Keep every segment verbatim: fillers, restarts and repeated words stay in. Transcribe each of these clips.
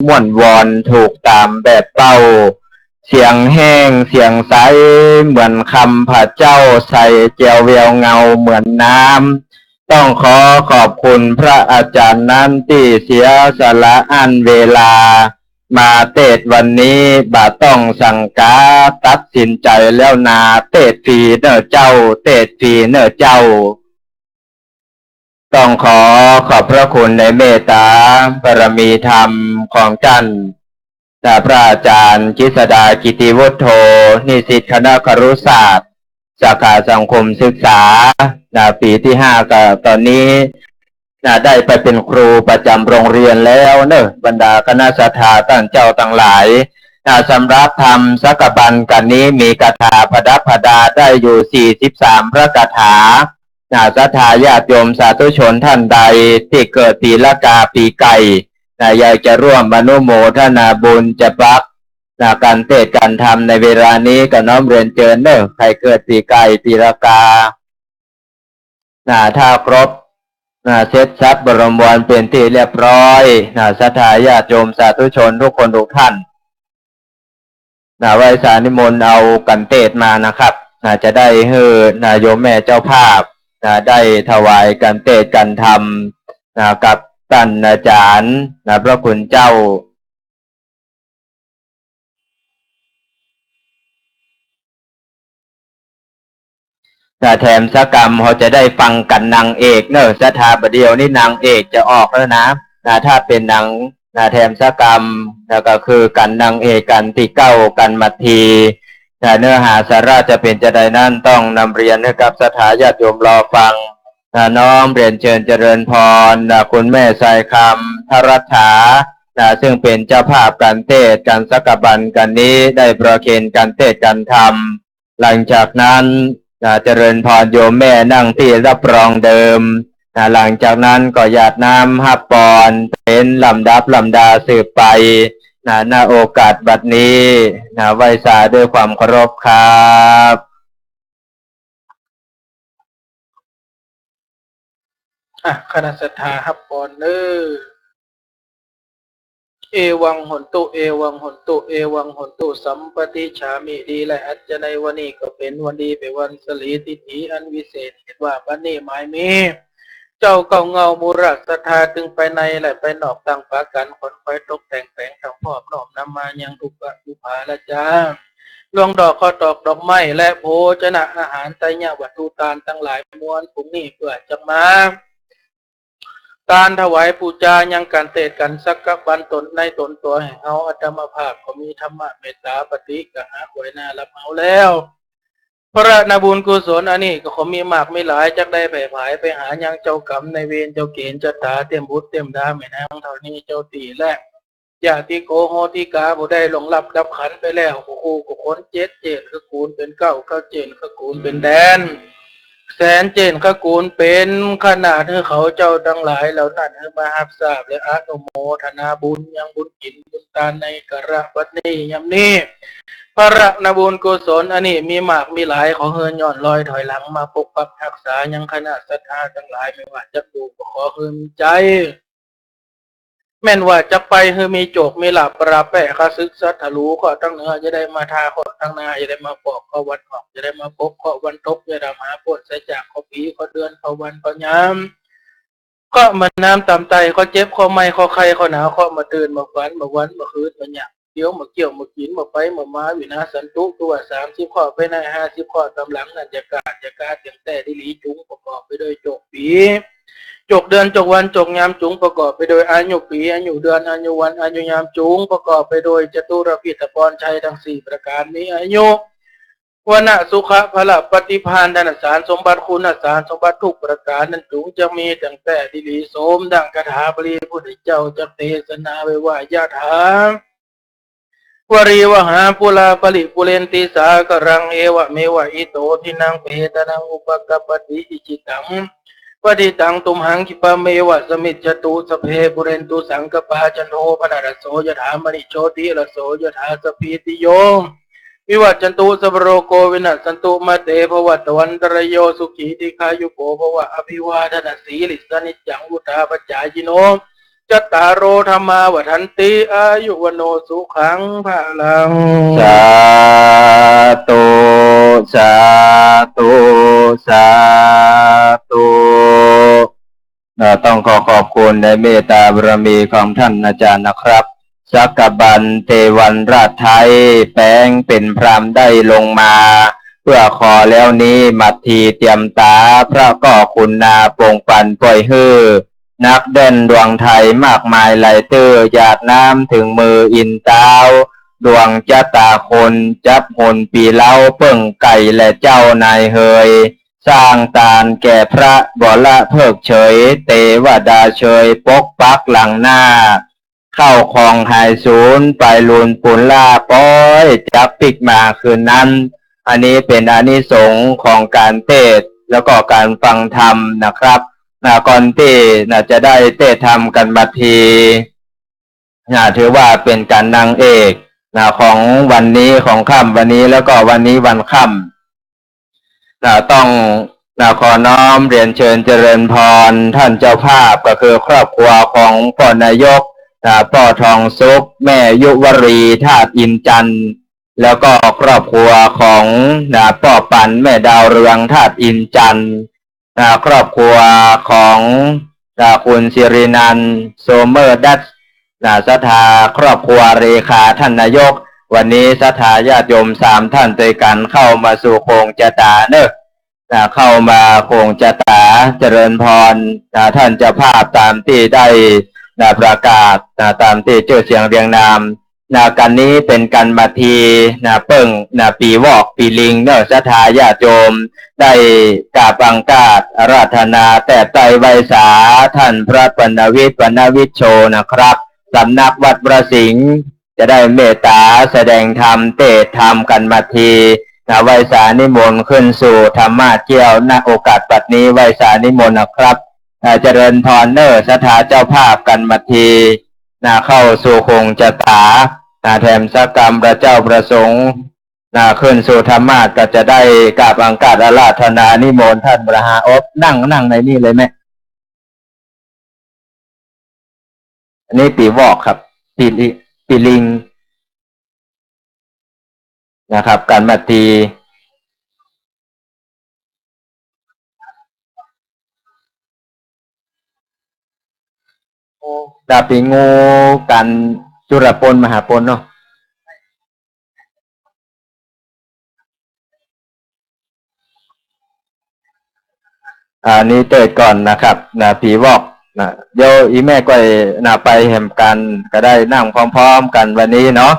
ม่วนวอนถูกต๋ามแบบเป้า เสียงแห้งเสียงใสเหมือนคำ ผะเจ้าใสแจ๋วแววเงาเหมือนน้ำ ต้องขอขอบคุณพระอาจารย์นั้นตี้เสียสละอั้นเวลามาเตสน์วันนี้ บ่ต้องสังกา ตัดสินใจ๋แล้วนา เตสน์ฟรีเน่อเจ้า เตสน์ฟรีเน่อเจ้า ต้องขอขอบพระคุณในเมตตาบารมีธรรมของต้าน นะ พระอาจารย์กฤษดา กิติวุฒโธ นิสิตคณะครุศาสตร์ สาขาสังคมศึกษา นะ ปี๋ตี้ห้า ก็ต๋อนนี้ นะ ได้ไปเป๋นครูประจ๋ำโรงเรียนแล้วเน่อ บรรดาคณะศรัทธาต้านเจ้าตังหลาย นะ สำหรับธรรมสักบันกั๋นนี้ มีคาถาประดับประดาได้อยู่ สี่สิบสาม พระคาถา นะ ศรัทธาญาติโยมสาธุชนต้านใดตี้เกิดปี๋ละกา ปี๋ไก่ นะ อยากจะร่วมอนุโมทนาบุญจะปัก นะ ก๋านเตสน์ก๋านธรรมในเวลานี้ ก็น้อมเรียนเจิญเน่อ ใผเกิดปี๋ไก่ ปี๋ละกา นะ ถ้าครบ นะ เสร็จสับบรมวรเป๋นตี้เรียบร้อย นะ ศรัทธาญาติโยมสาธุชนทุกคนทุกท่าน นะ ไหว้สานิมนต์เอาก๋านเตสน์มานะครับ นะ จะได้หื้อ นะ โยมแม่เจ้าภาพ นะ ได้ถวายก๋านเตสน์ก๋านธรรม นะ กับต้านอาจ๋ารย์ นะ พระคุณเจ้า นะ แถมสักกำ เฮาจะได้ฟังกั๋นนางเอกเน่อ ศรัทธา บ่าเดี่ยวนี้นางเอกจะออกแล้วนะ นะ ถ้าเป๋นหนัง นะ แถมสักกำ แล้วก็คือกั๋นนางเอก กั๋นตี้เก้า กั๋นมัทที นะ เนื้อหาสาระจะเป๋นจาใดนั้น ต้องนำเรียนหื้อกับศรัทธาญาติโยมรอฟัง นะ น้อมเรียนเจิญเจริญพร นะ คุณแม่ทรายคำ ทรัตถา นะ ซึ่งเป๋นเจ้าภาพก๋านเตสน์ก๋านสักบันกั๋นนี้ ได้ประเคนก๋านเตสน์ก๋านธรรม หลังจากนั้น นะ เจริญพรโยมแม่นั่งตี้รับรองเดิม นะ หลังจากนั้นก็หยาดน้ำฮับปอนเป๋นลำดับลำดาสืบไป นะ ณ โอกาสบัดนี้ นะ ไหว้สาด้วยความเคารพครับ อ่ะ คณะศรัทธาฮับปอนเน่อ เอวังโหนตุ เอวังโหนตุ เอวังโหนตุ สัมปะติจฉามิ ดีแล อันจะในวันนี้ก็เป๋นวันดี เป๋นวันสลี ทิฏฐิอันวิเศษ เหตุว่าบัดนี้หมายมี เจ้าเก้าเงามูลศรัทธา ตึงไปในและไปนอก ตั้งปากั๋นขวนขวายตกแต่งแป๋ง ทั้งพร้อมน้อมนำมายังอุปะปุพพาละจา ลวงดอกข้าวตอกดอกไม้ และโภชนะอาหาร ไตรยวัตถุตานตังหลายมวลฝูงนี้ เปื้อจักมา ตานถวายปู๋จายังก๋านเตสน์ก๋านสักบันตนในตนตั๋วแห่งเฮา อาตมาภาพก็มีธรรมะเมตตาปฏิกหาไว้หน้ารับเอาแล้ว พระนาบุญกุศลอันนี้ก็ขอมีมากมีหลาย จักได้แผ่ผายไปหายังเจ้ากรรมนายเวร เจ้าเก๋ณฑ์จตา เต้มบุตรเต้มดา แม่นางธรณีเจ้าตี้ และ ญาติโกโหติกา ผู้ได้ล่วงลับดับขันไปแล้ว คู่คู่คน เจ็ดเจ้นคือกูลเป๋นเก้า เก้าเจ้นคือกูลเป๋นแดน แสนเจ้นคือกูลเป๋นขนาด หื้อเขาเจ้าตังหลายเหล่านั้นหื้อมาฮับทราบ และอนุโมทนาบุญยังบุญกิ๋นบุญตานในกาละบัดนี้ยามนี้ พระนาบุญกุศลอันนี้มีมากมีหลาย ขอหื้อย่อนลอยถอยหลังมาปกปักฮักษายังคณะศรัทธาตังหลาย แม่นว่าจักอยู่ก็ขอหื้อมีใจ๋ แม่นว่าจักไปหื้อมีโจคมีลาภ ปราบแป้ข้าศึกศัตรู เคราะห์ตังเหนือจะได้มาทา เคราะห์ตังหน้าจะได้มาปก เคราะห์วันออกจะได้มาปก เคราะห์วันตกจะได้มาป๊นไสจาก เคราะห์ปี เคราะห์เดือน เคราะห์วัน เคราะห์ยาม เคราะห์บ่าน้ำต่ำไต้ เคราะห์เจ็บ เคราะห์ไม้ เคราะห์ไข้ เคราะห์หนาว เคราะห์บ่าตื่นบ่าฝัน บ่าวันบ่าคืน บ่าหยัง เดี๋ยวบ่าเกี้ยวบ่ากิ๋น บ่าไปบ่ามา วินาศสันตุ คือว่าสามสิบเคราะห์ไปใน ห้าสิบเคราะห์ต๋ามหลังนั้น จะกาดจะกาด เตียงแต๊ดีหลี จุ๋งประกอบไปโดยโจคปี โจคเดือน โจควัน โจคยาม จุ๋งประกอบไปโดยอายุปี อายุเดือน อายุวัน อายุยาม จุ๋งประกอบไปโดยจตุรพิธพรชัยทั้งสี่ประก๋าน มีอายุ วรรณะ สุขะ พละ ปฏิภาณ ธนสารสมบัติ คุณสารสมบัติทุกประก๋านนั้น จุ๋งจะมีเตียงแต๊ดีหลี สมดังคาถาบาลีพุทธเจ้าจักเตสนาไว้ว่า ยะถา วาริวหา ปูรา ปะริปูเรนติ สาคารัง เอวะเมวะ อิโต ทินนัง เปตานัง อุปะกัปปะติ อิจิตัง ปะทิตัง ตุมหัง ขิปปะเมวะ สะมิชฌะตุ สัพเพ ปูเรนตุ สังกัปปา จันโท ปะนะระโส ยะถา มะณิ โชติระโส ยะถา สัพพีติโย วิวัชชันตุ สัพพะโรโค วินัสสันตุ มาเต ภวัตวันตะราโย สุขี ทีฆายุโก ภวะ อะภิวาทะนะสีลิสสะ นิจจัง วุฑฒาปะจายิโน จัตตาโร ธัมมา วัฑฒันติ อายุ วัณโณ สุขัง พลัง สาธุ สาธุ สาธุ เอ่อ ต้องขอขอบคุณในเมตตาบารมีของท่านอาจารย์นะครับ สักกะบันเตวันราชไทย แป๋งเป๋นพราหมณ์ได้ลงมา เปื้อขอแล้วนี้ หมัดทีเตียมต๋า พระก็ขุนนาปงปันป้อยหื้อ นักแด่นดวงไทยมากมายหลายเตื้อ หยาดน้ำเถิงมืออินเต้า ดวงจะต๋าคนจับหนปีเล้า เปิ้งไก่และเจ้านายเหย สร้างตานแก่พระบ่ละเพิกเฉย เตวดาเชยปกปักหลังหน้า เข้าของหายสูญ ไปลูนปูนล่า ป๊อยจักปิ๊กมาคืนนั้น อันนี้เป๋นอานิสงส์ของการเตศน์ แล้วก็การฟังธรรมนะครับ นะ ก่อนตี้ นะ จะได้เตศน์ธรรมกั๋นบัดที นะ ถือว่าเป๋นก๋านนางเอก นะ ของวันนี้ ของค่ำวันนี้ แล้วก็วันนี้วันค่ำ นะ ต้อง นะ ขอน้อมเรียนเชิญเจริญพรท่านเจ้าภาพ ก็คือครอบครัวของป้อนายก นะ ป้อทองสุข แม่ยุวรี ธาตุอินจันทน์ แล้วก็ครอบครัวของ นะ ป้อปัน แม่ดาวเรือง ธาตุอินจันทน์ นะ ครอบครัวของ นะ คุณสิรินันท์ โซเมอร์ดัต นะ ศรัทธาครอบครัวเรขาท่านนายก วันนี้ศรัทธาญาติโยมสามท่านตวยกั๋นเข้ามาสู่โคงจะต๋าเนาะ นะ เข้ามาโคงจะต๋า เจริญพร นะ ท่านเจ้าภาพต๋ามตี้ได้ นะ ประกาศ นะ ต๋ามตี้จื้อเสียงเรียงนาม นะ กั๋นนี้เป๋นกั๋นบัดที นะ เปิ้ง นะ ปีวอกปีลิงเนาะ ศรัทธาญาติโยม ได้กราบอังคาสอาราธนาแตบไตร้ไหว้สา ต้านพระปัณณวิทย์ ปัณณวิชโชนะครับ สำนักวัดพระสิงห์ จะได้เมตต๋าแสดงธรรม เตศน์ธรรมกั๋นบัดที นะ ไหว้สานิมนต์ขึ้นสู่ธรรมาสน์แก้ว ณ โอกาสบัดนี้ ไหว้สานิมนต์นะครับ นะ เจริญพรเนาะ ศรัทธาเจ้าภาพกั๋นบัดที นะ เข้าสู่โคงจะต๋า นะ แถมสักกำพระเจ้าพระสงฆ์ นะ ขึ้นสู่ธรรมาสน์ก็จะได้กราบอังคาสอาราธนานิมนต์ต้านพระมหาอบ นั่ง นั่งในนี่เลยแม่ อันนี้ปีวอกครับ ปีลิ ปีลิง นะครับ กั๋นบัดที ดาปีงูกั๋นจุลปนมหาปนเนาะ อันนี้เตศน์ก่อนนะครับ นะ ปีวอก นะ เดี๋ยวอีแม่ก้อย นะ ไปแหมกั๋น ก็ได้นั่งพร้อมๆ กั๋นวันนี้เนาะ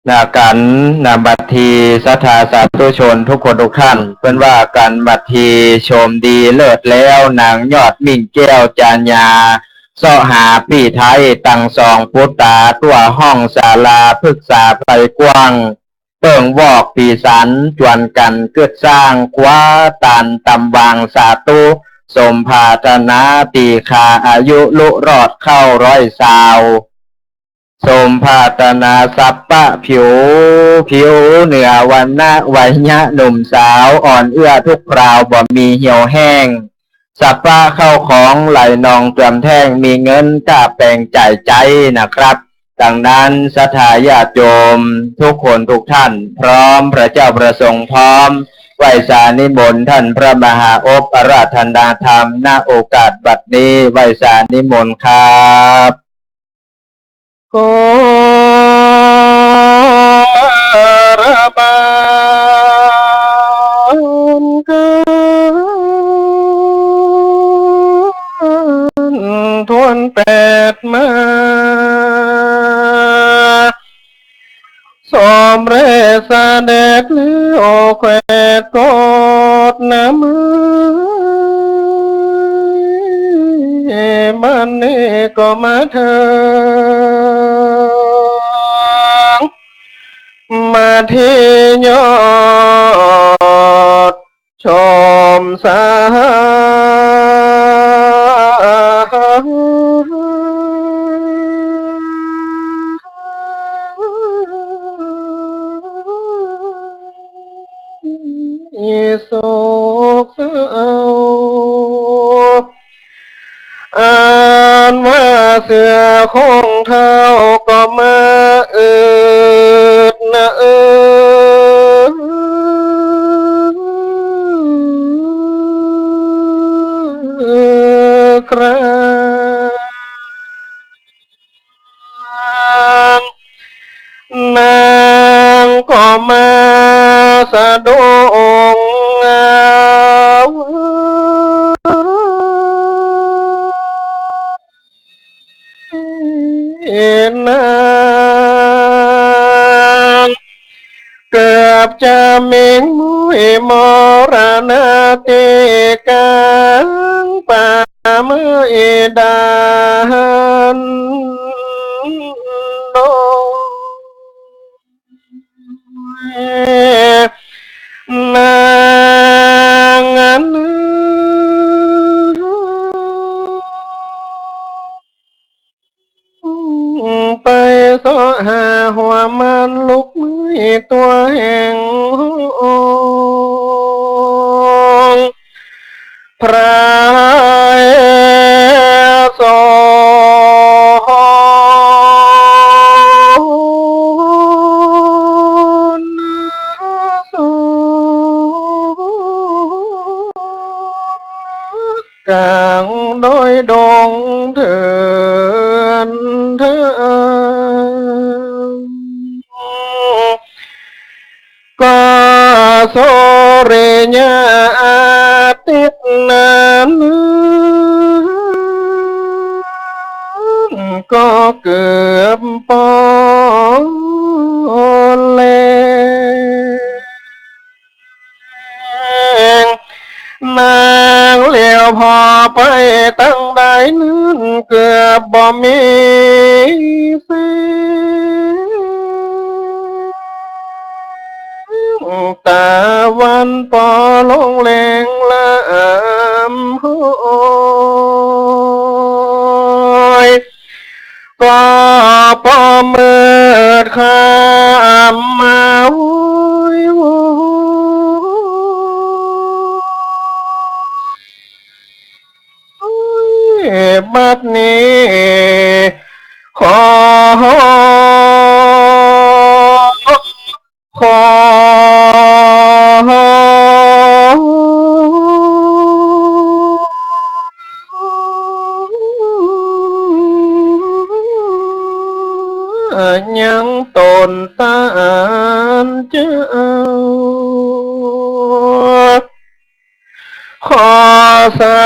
นะ กั๋น นะ บัดที ศรัทธาสาธุชนทุกคนทุกท่าน เปิ้นว่ากั๋นบัดที ชมดีเลิศแล้ว นางยอดมิ่งแก้วจานยา เซาะหาปี้ไท้ตังสองปุตตา ตั้วห้องศาลาพฤกษาไพรกว้าง เปิ้งวอกปีสัน จวนกั๋นกึ๊ดสร้าง คว้าตานตำวางสาธุ สมปรารถนา ตี้ข้าอายุลุรอดเข้าร้อยซาว สมปรารถนาสัพพะผิว ผิวเหนือวรรณะ วัยยะหนุ่มสาว อ่อนเอื้อทุกคราว บ่มีเหี่ยวแห้ง สัพพะเข้าของไหลนองตวมแท่ง มีเงินก้าแป๋งจ่ายใจ๊นะครับ ดังนั้นศรัทธาญาติโยมทุกคนทุกท่าน พร้อมพระเจ้าพระสงฆ์พร้อม ไหว้สานิมนต์ต้านพระมหาอบอาราธนาธรรม ณ โอกาสบัดนี้ ไหว้สานิมนต์ครับ ขออาราธนาธรรม ถ้วนแปดมา สมเร็จเสด็จแล้วแคว้นโกศนะ มื้อบัดนี้ก็มาเถิง มาตี้ยอด ชมสา โศกเศร้า อันว่า เสื้อของเฒ่าก็มาอืดนะเออ ครา นางก็มาสะดุ้งเอา นางเกือบจะเม็งมุ้ยมรณะตี้ก๋างป่าไม้ดานดง นางนั้น ไปเซาะหาหัวมันลูกไม้ตั๋วแห่งหง พระสงฆ์ก๋างดอยดงเถินเถิง ก็สุริยะอาทิตย์นั้น ก็เกือบปอแลง นางเหลียวผ่อไปตังใดนั้นเกือบบ่มีแสง ตะวันปอลงแลงลามห้อย ก็ปอมืดค่ำมา โอ้ย โอ้ย บัดนี้ขอ ขอ ยังตนตานเจ้า ขอใส่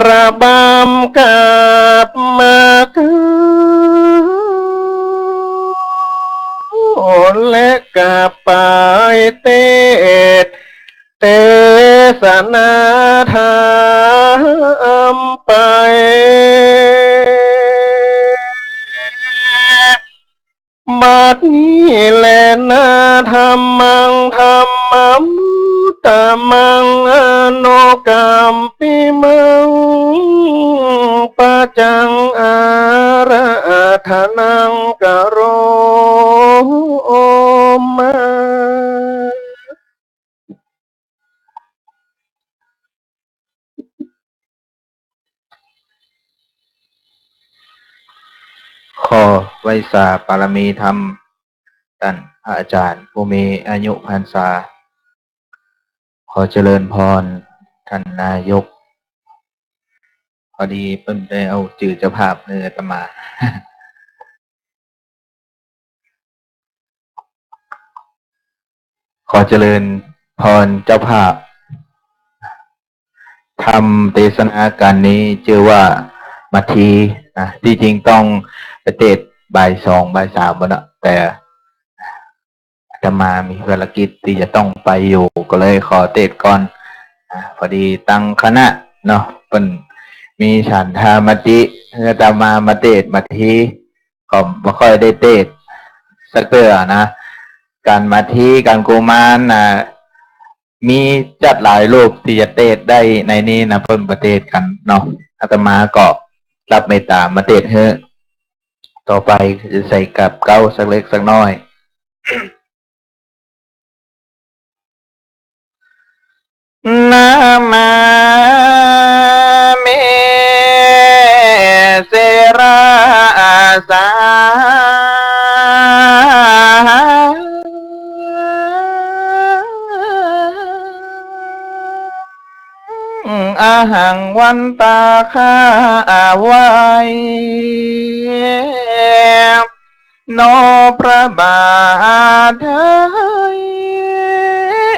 ระบำกลับมาคืน และกลับไปเตสน์ เตสนาธรรมไป บัดนี้แลนาธัมมังธัมมามุตตะมัง อนุกัมปิมัง ปัจจังอาราธนังกะโรมา ขอไหว้สาปารมีธรรม ต้านพระอาจารย์ผู้มีอายุพรรษา ขอเจริญพรต้านนายก พอดีเปิ้นได้เอาจื้อเจ้าภาพหื้ออาตมา ขอเจริญพรเจ้าภาพ ธรรมเตสนาก๋านนี้จื้อว่ามัทธิ นะ ตี้จริงต้องไปเตสน์บ่ายสองบ่ายสามบ่าเนาะ แต่ อาตมามีภารกิจตี้จะต้องไปอยู่ ก็เลยขอเตสน์ก่อน อ่า พอดีตังคณะเนาะ เปิ้นมีฉันทามติหื้ออาตมามาเตสน์มัทธิ ก็บ่ค่อยได้เตสน์สักเตื้อนะ ก๋านมัทธิ ก๋านกุมารนะ มีจั๊ดหลายรูปตี้จะเตสน์ได้ในนี้นะ เปิ้นบ่เตสน์กั๋นเนาะ อาตมาก็รับเมตต๋ามาเตสน์หื้อ ต่อไปจะใส่กับเก๊าสักเล็กสักน้อย นะมามิ สิรา สา อหัง วันตา ข้าไหว้ นอพระบาทเอย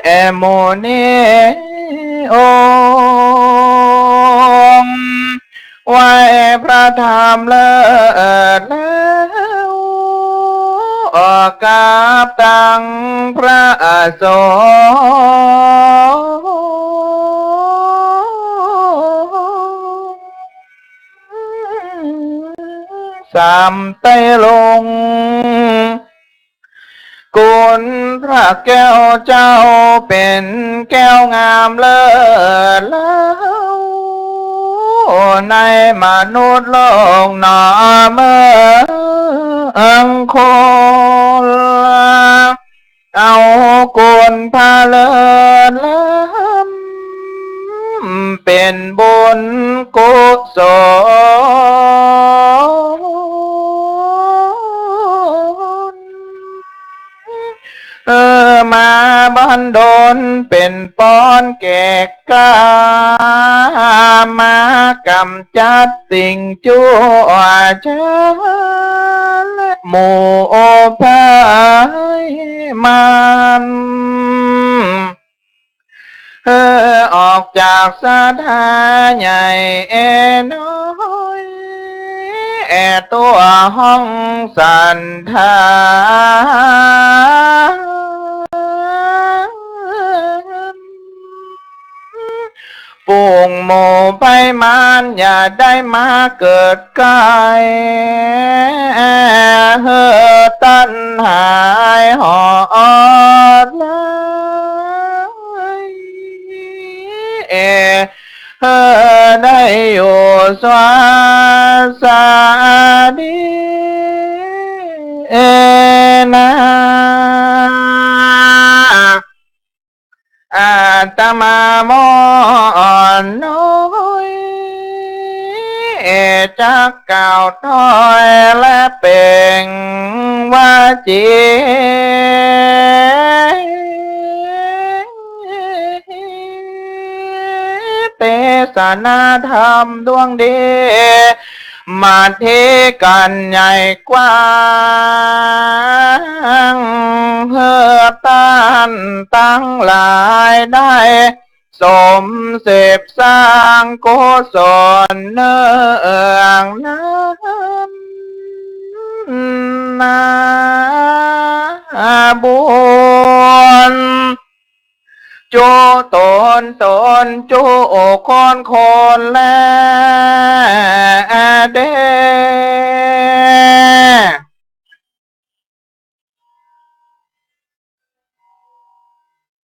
แอ่หมู่นี้องค์ ไหว้พระธรรมเลิศแล้ว ออกกราบตังพระสงฆ์ สามไต้ลง คุณพระแก้วเจ้าเป๋นแก้วงามเลิศแล้ว ในมนุษย์โลกหนอเมืองคน เอาคุณพระเลิศล้ำ เป๋นบุญกุศล เออ มาบันดลเป๋นปอนแก่กล้า มากำจัดสิ่งชั่วช้า และหมู่ภัยมัน เออ ออกจากสถาใหญ่แอ่น้อย แอ่ตั๋วห้องสันฐาน ฝูงหมู่ภัยมันอย่าได้มาเกิดใก้ หื้อตันหายหอดเลย เอ หื้อได้อยู่สวัสดี เอ นา อาตมาหม่อมน้อย จักกล่าวถ้อยและเปล่งวาจี เตสนาธรรมดวงดี มาเทศน์กั๋นใหญ่กว้าง หื้อต้านตังหลายได้สมเสพสร้างกุศลเนืองนั้นนา บุญ จุต๋นต๋นจุคนคนแลเด้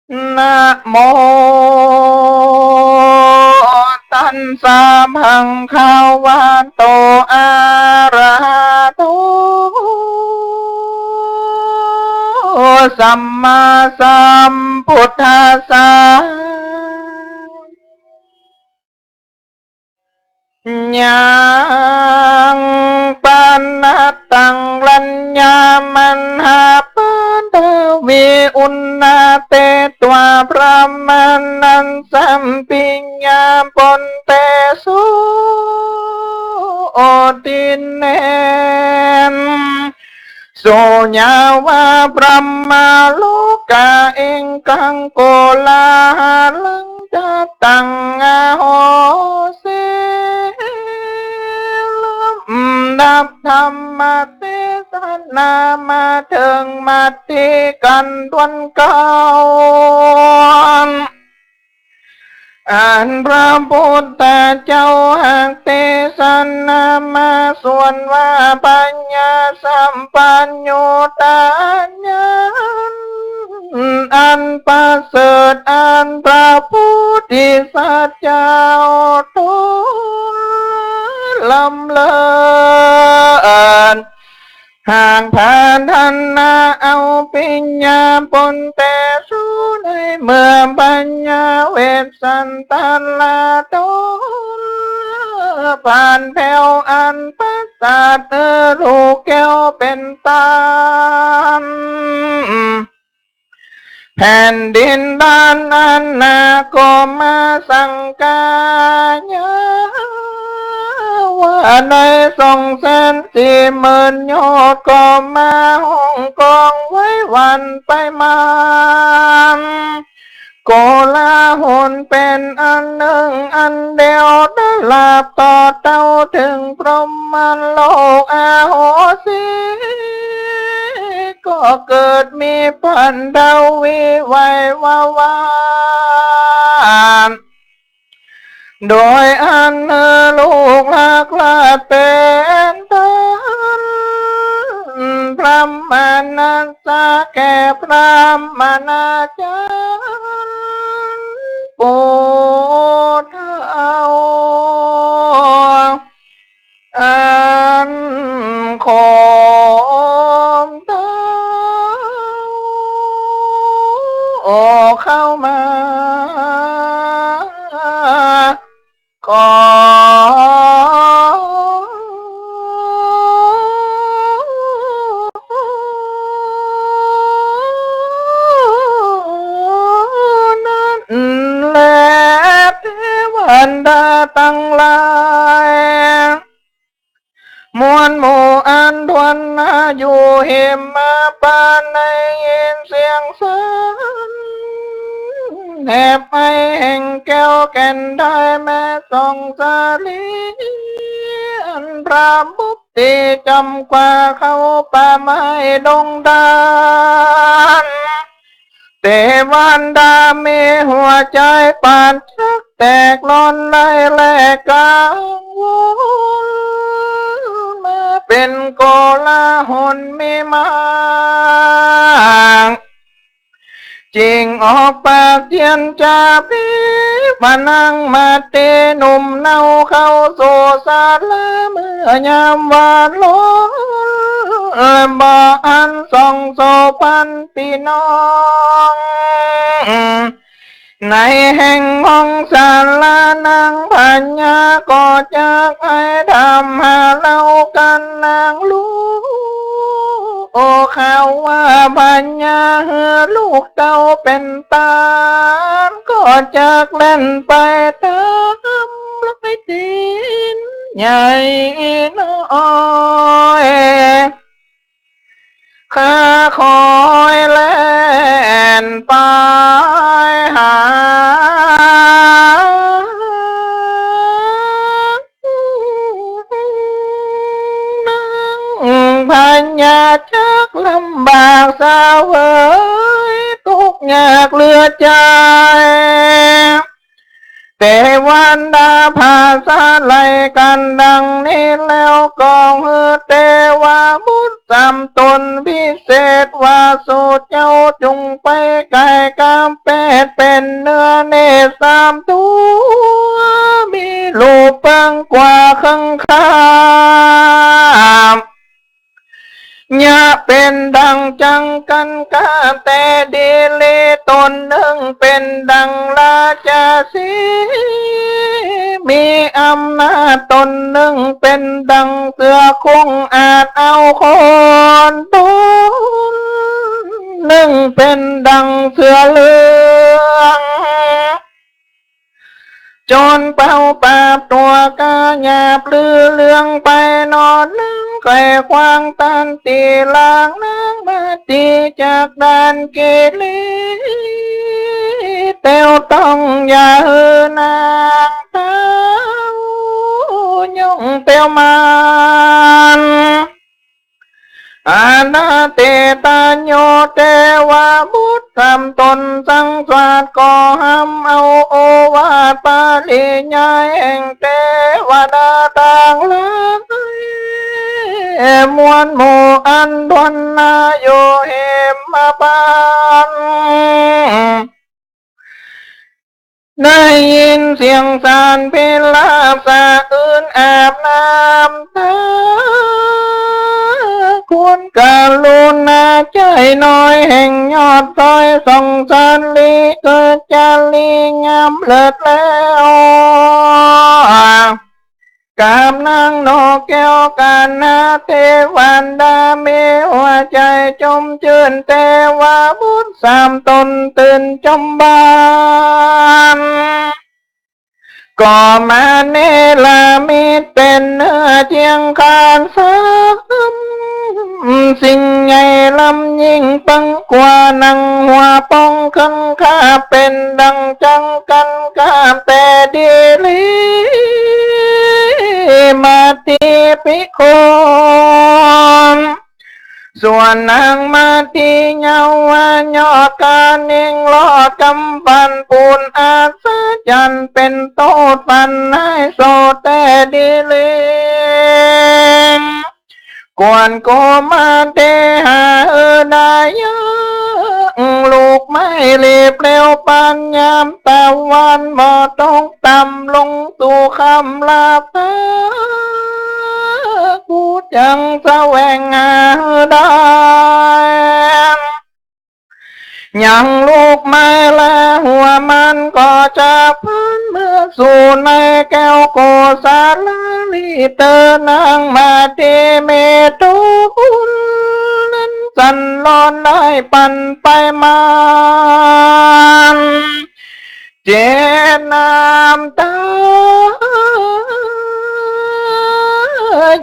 อ นะโม ตัสสะ ภะคะวะโต อะระหะโต สัมมาสัมพุทธัสสะ ยัง ปะนะตัง รัญญะ มหา ปาทวี อุณา เต ตวา พระมาณัง สัพพิญญา ปุณเต สุ โอติเน สุ ยาวา พระมา โลกา เองคัง โกลาหะลัง จัตตัง อโหสิ ลำดับธรรมเตสนามาเถิงมัทธิกัณฑ์ต้นเก้า อันพระพุทธเจ้าหากเตสนามาส่วนว่า ปัญญาสัมปัญญูตาญาณอันประเสริฐ อันพระโพธิสัตว์เจ้าทูลลำเลิศ หากปรารถนาเอาปิญญา ปุณเต สุ ในเมื่อปัญญาเวสสันตราทูล ผ่านแผวอันปราสาท เออ ลูกแก้วเป๋นต้าน แผ่นดินด้านอันนาก็มาสังกายา ว่าในสองแสนสี่หมื่นโยชน์ก็มาฮ้องก้องไหว้หวั่นไปมา โกลาหลเป๋นอันนึ่งอันเดียว ได้ลาบต่อเต้าเถิงพรหมโลก อโหสิ ก็เกิดมีปัญจวีไหววาวา โดยอันเออลูกหลากหลาดเป๋นต้าน พรหมนัสสะแก่พรหมนาจารย์ ปู่เฒ่า อันโคมเต้า ออกเข้ามา ขอนั้นแล เทวดาตังหลาย มวลหมู่อันถ้วนหน้าอยู่หิมพานต์ ได้ยินเสียงสรรแหบไอแห่งแก้วแก่นได้แม่สองสาลี อันประมุขตี้จำกว่าเข้าป่าไม้ดงดาน เทวดามีหัวใจ๋ปานจักแตกร้อนไร้แลกังวล มาเป๋นโกลาหลมีมาก จึงออกปากเจียนจาปี พระนางมาเตหนุ่มเนาเข้าสู่ศาลา เมื่อยามวานร้อน บ่อันสองโสภณพี่น้อง ในแห่งห้องศาลานางพญาก็จักไห้ถามหาเล่ากั๋นนางลูก โอ้ข่าวว่าพญาหื้อลูกเต้าเป๋นต้าน ก็จักแล่นไปต๋ามรอยตี๋นใหญ่น้อย ข้าคอยแล่นไปหา นางพญาจักลำบากเสวย ตุ๊กข์ยากเหลือใจ๋ เทวดาผาสาไล่กั๋นดังนี้แล้ว ก็หื้อเทวบุตรสามต๋นพิเศษว่า สูเจ้าจุ่งไปก๋ายก๋ำเปดเป๋นเนื้อเนตรสามตั๋ว มีรูปเปิงกว่าเคิงคาบ เยียะเป๋นดังจังกั๋นกา แต่ดีลีต๋นนึ่งเป๋นดังราชสีห์ มีอำนาจ ต๋นนึ่งเป๋นดังเสือโคร่ง อาจเอาคน ต๋นนึ่งเป๋นดังเสือเหลือง จ๋นเป่าปราบตั๋วก๋าหยาบลือเลืองไป หนอนึ่งไขว่ขวางตันตี้หลังนางมาตี้จากด้านกิริ แต้วต้องอย่าหื้อนางเต้าย่องแต้วมัน อาณาเตตะโย เทวบุตรสามต๋นสังสาท ก็หำเอาโอวาทปริยายแห่งเทวดาตังหลาย มวลหมู่อันถ้วนหน้าอยู่หิมพานต์ ได้ยินเสียงสรรพลาบสะอื้นอาบน้ำตา ควรกรุณาใจ๋น้อยแห่งยอดดอยสองสาลี เกิดจารีงามเลิศแล้ว กราบนางนกแก้วกัณหาเทวดา มีหัวใจ๋จมจื้น เตวบุตรสามต๋นตื่นจมบาน ก็มาเนรมิตเป๋นเนื้อเจียงคานสามสิ่งใหญ่ล้ำยิ่งเปิงกว่า หนังหัวป่องขึ้นคาบเป๋นดั่งจังกั๋นคาบแต่ดีหลี มาติพิโค ส่วนนางมาติเยาว์ว่ายอดกาเน่ง ลอดกำปั้นปูนอัศจรรย์ เป๋นโต้ษฝันฮ้ายโสแต๊ดีหลี กวนโกมาเตหาเออได้ยัง ลูกไม้รีบเร็วปานยามตะวันบ่ตกต่ำ ลงสู่คำลาฟ้า ผู้จั่งแสวงหาได้ ยังลูกไม้และหัวมันก็จะพันเมือสู่ในแก้วโกศาลาลีเตอ นางมาติเมตุนนั้นสั่นร้อนได้ปันไปมา เจ็ดน้ำต๋า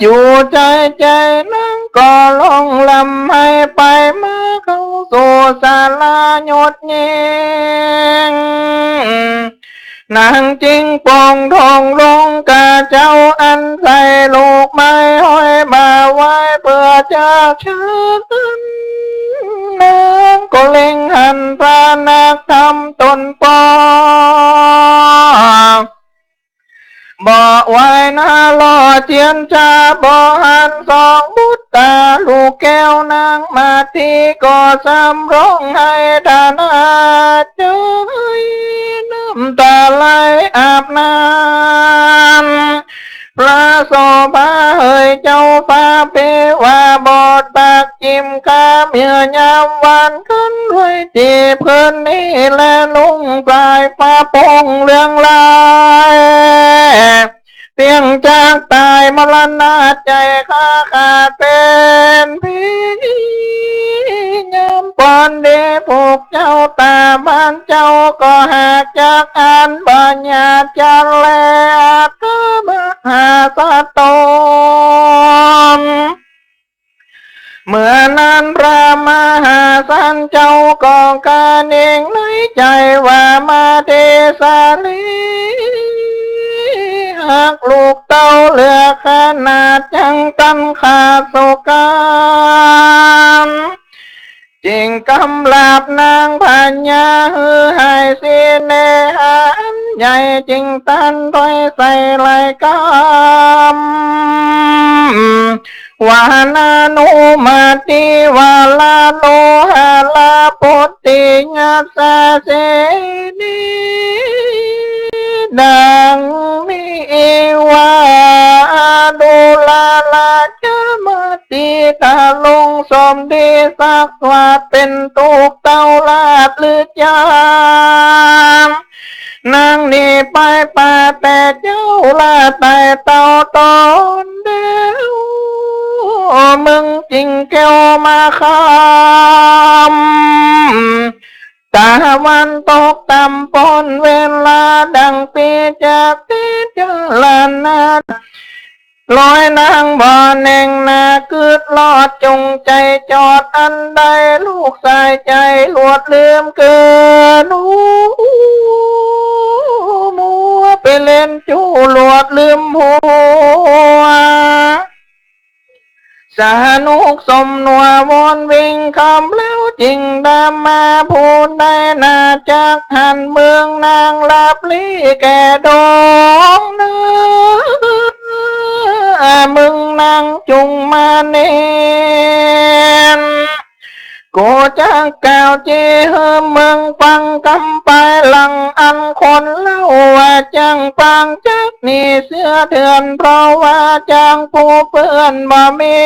อยู่ใจ๋ใจ๋ นางก็ร้องร่ำไห้ไปมา เข้าสู่ศาลายดเย็น นางจึงป่งทองลงกาเจ้า อันใส่ลูกไม้ห้อยมาไหว้ เปื้อจะเชิญ นางก็เล็งหันพระนักธรรมต๋นปอ บ่ไหวนาลอเจียนจา บ่หันสองบุตรา ลูกแก้วนางมาติก็ซ้ำร้องไห้ตาหน้าเจ้ย น้ำต๋าไหลอาบน้ำ พระโสภาเฮยเจ้าฟ้าเปว่า บ่ตักจิมข้าเมื่อยามวันขึ้นด้วย ตี้เปิ้นนี้แลลุงปลายฟ้าป่งเรืองราย เพียงจักต๋ายมรณะใจ๋ข้าขาดเป๋นผี ยามปอนดีผูกเจ้าต๋าบ้านเจ้า ก็หากจักอันบัญญัติจันแล ก็มหาสัตว์ตน เมื่อนั้นพระมหาสันเจ้าก็กาเน่งในใจ๋ว่า มาเตสาลี หากลูกเต้าเหลือขนาดยังตันขาดสุขาน จึงกำราบนางพญาหื้อหายสิ้นเนหาอันใหญ่ จึงตันถ้อยใส่หลายกำ วานานุมาติวาลาโลหะลาปุตติยัสสะเสนี ดังนี้ว่า ดูราราชมาติ ถ้าลงสมดีสักว่า เป๋นตุ๊กข์เต้าลาดหรือจาน นางหนีไปป่าแต่เจ้าลาดต๋ายเต้าต๋นเดียว เมืองจิ่งแก้วมาคำ ตะวันตกต่ำป๊นเวลาดังปี๋จักเตจรณา ลอยนางบ่แน่งหน้ากึ๊ดลอด จงใจ๋จอดอันใด ลูกสายใจ๋หลวดลืมเกิน มัวไปเล่นจู้หลวดลืมหัว สนุกสมนัววนวิ่งคำแล้วจิ่งดำมา ผู้ใดนาจักหันเมืองนางลับลี้แก่ดองเนิน เมืองนางจุ่งมาเน้น กูจักกล่าวจี้หื้อเมืองฟังกำปายหลังอันคนเล่าว่าจั้งปางจักหนีเสื้อเถื่อน เพราะว่าจั้งผู้เปื้อนบ่มี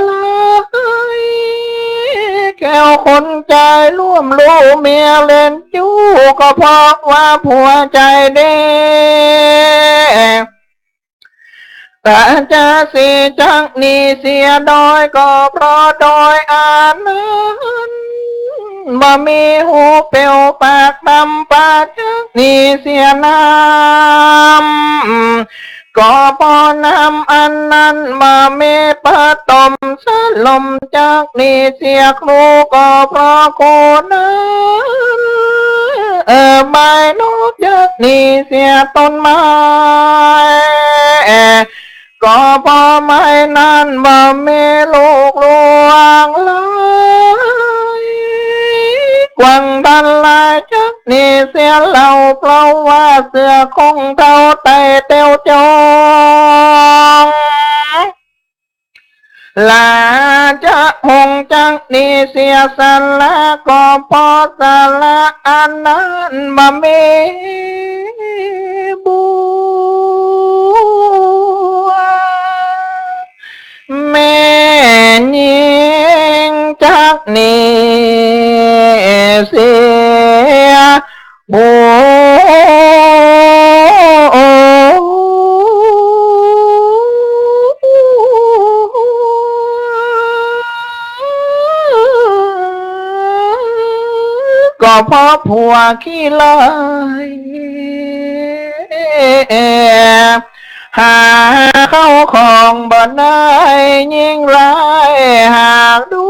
เลย แก้วคนใจ๋ร่วมลูเมียเล่นจู้ ก็เพราะว่าผัวใจ๋เด้ ต๋าจะเสียจักนี้เสียโดย ก็เพราะโดยอันนั้น บ่มีฮูเป๋วปากดำ ป๋าจักนี้เสียน้ำ ก็เพราะน้ำอันนั้นบ่มีประต๋มสลมจักนี้เสียครู ก็เพราะครูนั้น เออ ใบนกจักนี้เสียต้นไม้ ก็เพราะไม้นั้นบ่มีลูกหลวงเลย กวางตันลายจักนี้เสียเล่า เพราะว่าเสือคงเฒ่าไต่เตียวจอง ราชวงศ์จักนี้เสียสละ ก็เพราะสละอันนั้นบ่มีบัว แม่ญิงจักนี้เสียบัว ก็เพราะผัวขี้เลย หาเข้าของบ่ได้ ยิ่งร้ายหากดู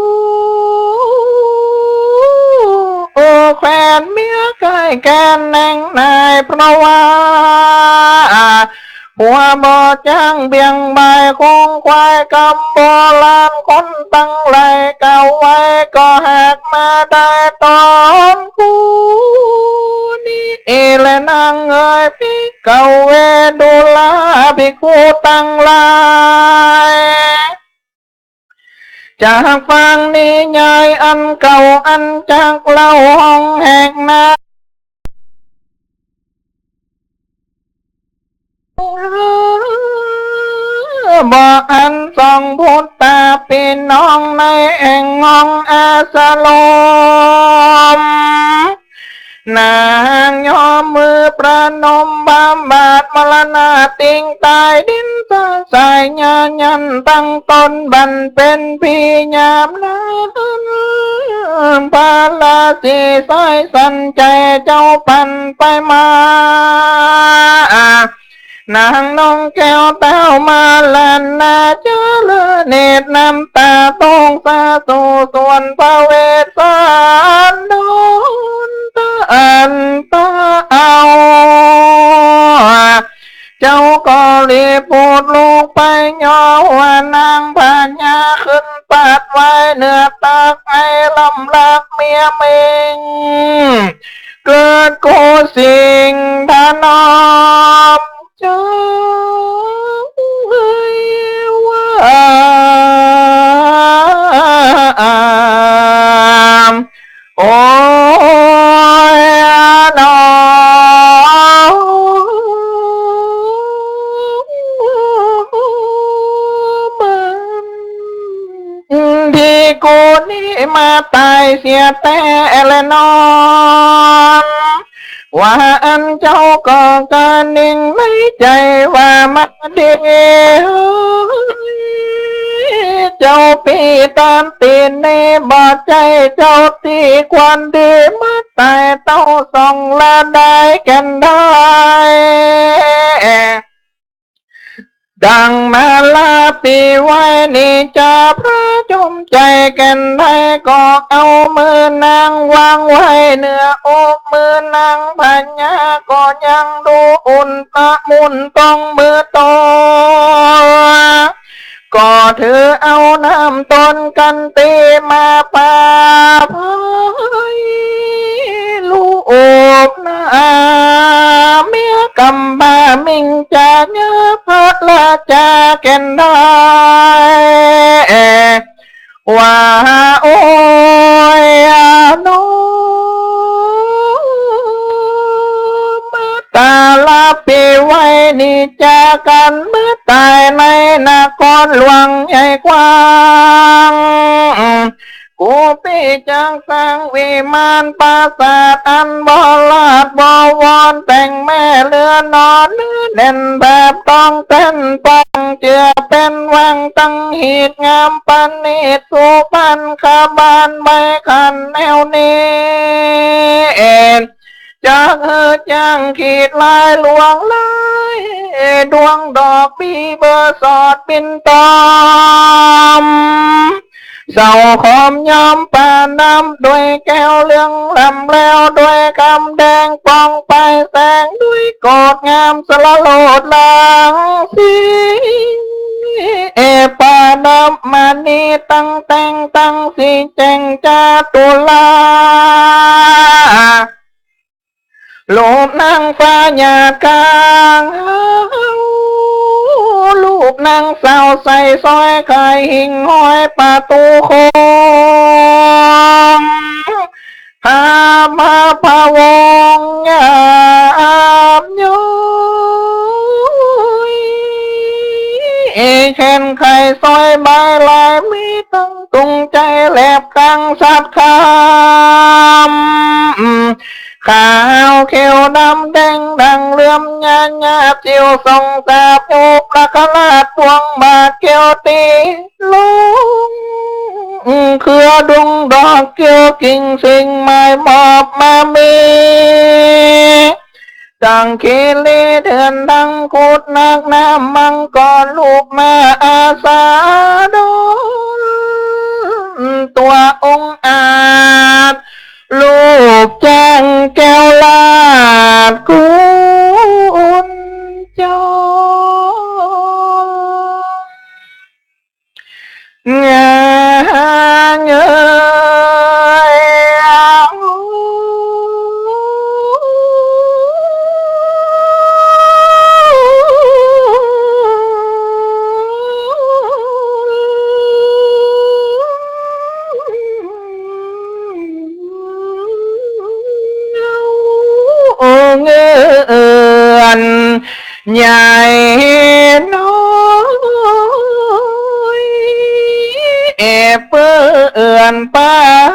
โอ้ แควนเมียใก้แกนแน่งนาย เพราะว่า ผัวบ่จ้างเบี่ยงบ่ายคงควาย กำโบราณคนตังหลายกล่าวไว้ ก็หากมาได้ต๋อนกูนี้แลนางเอ๋ย ภิกขเวดูราภิกขุตังหลาย จากฟังนิยายอันเก่า อันจักเล่าห้องแหกนา บ่อันสองปุตตาปี้น้อง ในแอ่งห้องอาสรม นางยอมมือประนมบำบัดมรณา ติงต๋ายดินสาสายญายันตั้งต๋นบันเป๋นพียามนั้น พระราศีสายสันชัยเจ้าปันไปมา นางนงแก้วเต้ามรณา เจริญเนตรน้ำต๋าตกสาสู่ส่วนพระเวสสันดร อันต๋าเอา เจ้าก็รีบผุดลุกไป ย่อหัวนางพญาขึ้นปาดไว้เหนือตัก ไอ้ลำลักเมียเม็ง เกิดกู้สิ่งถนอม เจ้าเอ๋ยว่า โอ้ย น้อง มัน ตี้กูนี้มาต๋ายเสียแต๊แลนอ ว่าอั้นเจ้าก็กระนิ่งในใจ๋ว่า มาดี เจ้าปี้ตันตี้นี้บ่ใจ้เจ้าตี้ควรดี มาต๋ายเต้าสองละได้แก่นได้ ดังมาลาปีไว้นี้ จะพระจอมใจ๋แก่นได้ ก็เอามือนางวางไว้เหนืออกมือนางพญา ก็ยังดูอุ่นตะมุนต้องมือตัว ก็ถือเอาน้ำต้นกันตี้มาปาภัย ลูกนาเมียกำพร้ามิ่งจะเยียะพระราชาแก่นได้ ว่าโอ้ย อานุมาต๋าละปีไว้นี้ จากกั๋นมาต๋ายในนครหลวงใหญ่กว้าง กูปี้จักสร้างวิมานปราสาทอันบ่หลาดบ่วอน แต่งแม่เรือนนอนเนื้อแน่นแบบตองแต้นปอง เจื้อเป๋นวังตั้งหีดงามประณีตสุพรรณคบาลใบขันแนวนี้ จักหื้อจ้างขีดลายลวงลาย ดวงดอกปีเบอร์สอดปิ่นตอม เสาขอมย้อมประดับด้วยแก้วเหลืองล้ำแล้ว ด้วยกำแดงป่องไปแสง ด้วยโกศงามสละโลดหลางสี เอ ประดับมณีตั้งแต่งตั้งสีแจ่งจาตุลา รูปนางฟ้าหยาดกลาง รูปนางสาวใส่สร้อยคายหิ่งห้อยประตูโค้ง พามาพะวงยามย้อย แขนไขสร้อยใบลาย มีตั้งตุงใจแหลบกลางสัตว์คำ ขาวเขียวดำแดงดังเหลื่อมหยาดหยาด จิ๋วส่องสาบอยู่พระคราชปวงบาทเขียวตีลง เครือดุงดอกเขียวกิ่งสิ่งไม้มอบมามี ดังคีรีเดือนดังคุดนักน้ำมังกรลูกมาอาสาดล ตัวองอาจ รูปจ้างแก้วราชกุญจร งาเงย เงือนใหญ่น้อย แอบเปื้อนปาง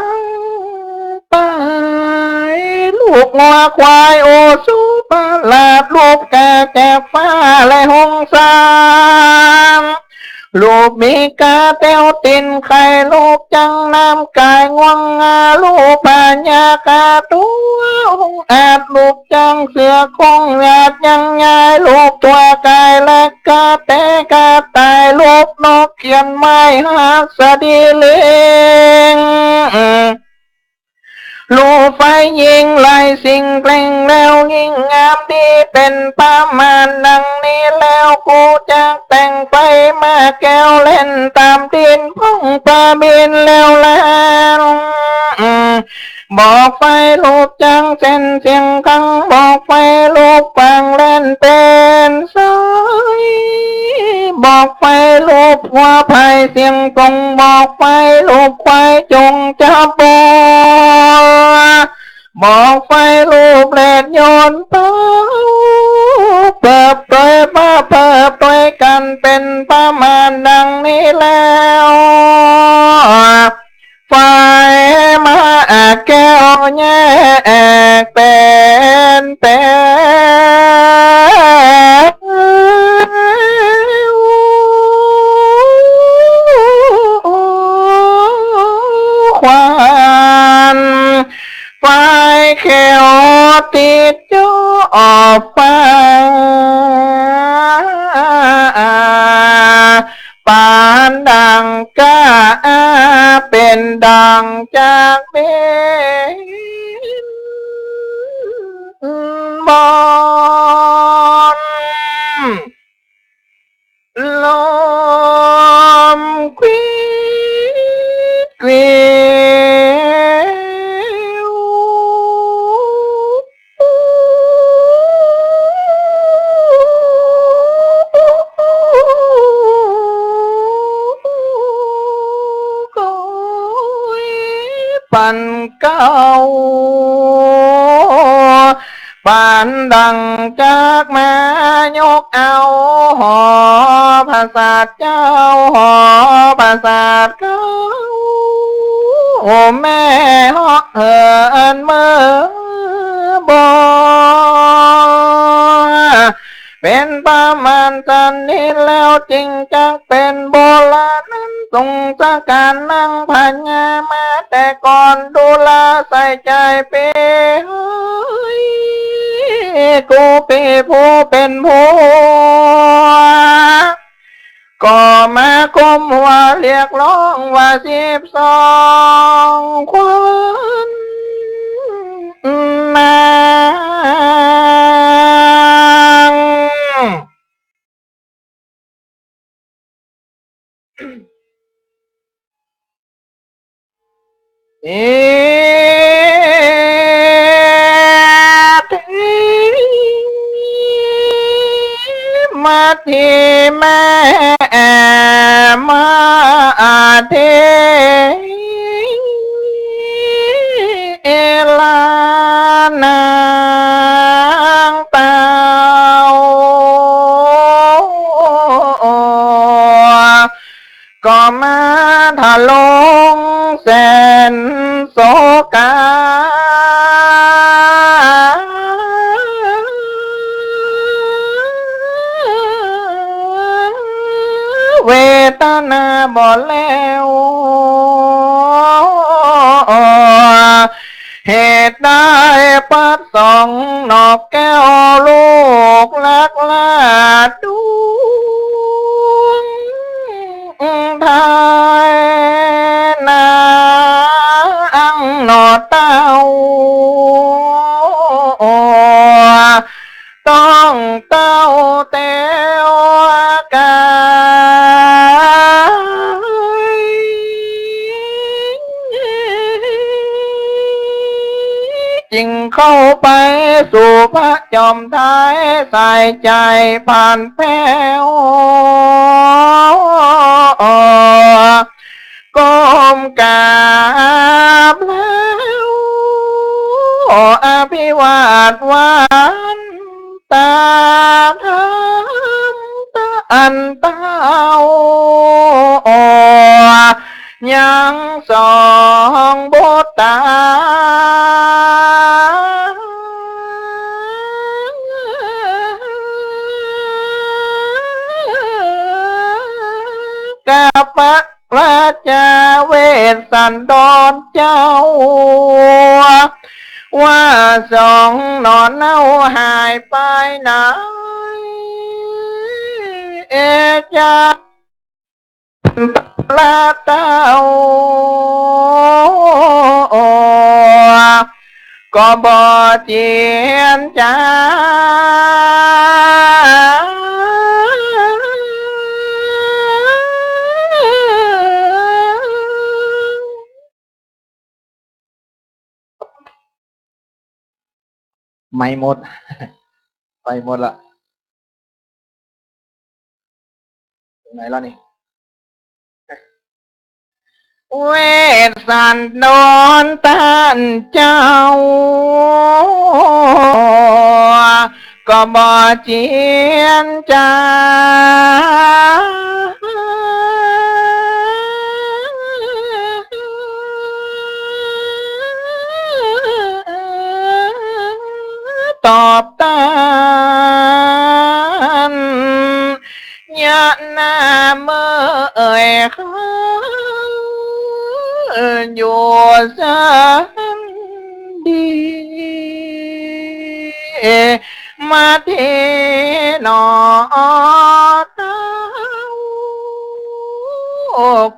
ไป รูปงัวควายโอสุประหลาด รูปกาจากฟ้าและหงสา รูปมีกาแต้วติ่นไข่ รูปจังน้ำกายง่วงงา รูปพญาคาตัวองอาจ รูปจังเสือโคร่งหยาดยังยาย รูปตัวกายและกาแตกาตาย รูปนกเขียนไม้หัสดีลิง รูปไฟยิ่งไล่สิ่งแกล้งแล้วยิ่งงามดี เป๋นประมาณดังนี้แล้ว กูจักแต่งไฟมาแก้วเล่นต๋ามดินพ่องประบินแล้วแล บอกไฟรูปจังเส้นเสียงกัง บอกไฟรูปกวางเล่นเป๋นสาย บอกไฟรูปวัวพายเสียงกง บอกไฟรูปควายจงจับบัว บอกไฟรูปแลดยนต์เป่า เปิบโตยมาเปิบโตยกั๋นเป๋นประมาณดังนี้แล้ว ไฟมาแก้วแยกเป๋นแป๋ว ควัน ไฟเขียวติดจอบฟ้า ปานดังกา เป๋นดังจากเบญบอน ลมควิดควิว โกยปันเกล้า ปานดังจักมายกเอา หอผสาทเจ้า หอผสาทเกล้า โอ้แม่เหาะเหินเมื่อบ่ เป๋นประมาณสันนี้แล้ว จึงจักเป๋นโบราณนั้น ทรงสการนางพญามาแต่ก่อน ดูแลใส่ใจ๋เป๋ กู้เป๋ผู้เป๋นผัว ก็มาก้มหัวเรียกร้องว่าสิบสองคนนาง เอเท มาเท แม่มาเท เอลานางเต้า ก็มาทะลงแสนโศกา เวทนาบ่แล้ว เหตุได้พระสงฆ์นอกแก้วลูกรักลาดดวงไทยนางหนอเต้า ต้องเต้าแต๊วกาย จึงเข้าไปสู่พระจอมไทย ใส่ใจ๋ผ่านแผ้ว ก้มกราบแล้ว อภิวาทวันตาธรรมอันเต้า ยังสองบุตตา กับพระราชาเวสสันดรเจ้า ว่าสองหนอเน่าหายไปไหน เอจา พระเต้า ก็บ่เจียนจา ไม่หมด ไปหมดละ ถึงไหนแล้วนี่ เวสสันดรต้านเจ้า ก็บ่เจียนจา ตอบต้าน ยะนาเมย อยู่สันดี มาเทหนอเต้า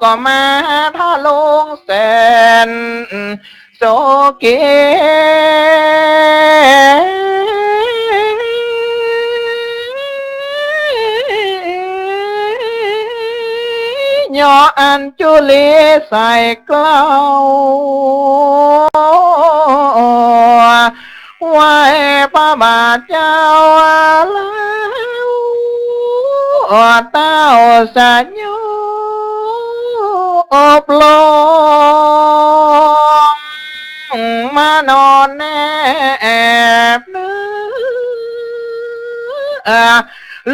ก็มาทะลงแสน โศเก ย่ออัญจุลีใส่เกล้า ไหว้พระบาทเจ้าแล้ว เต้าสยบลง มานอนแนบเนื้อ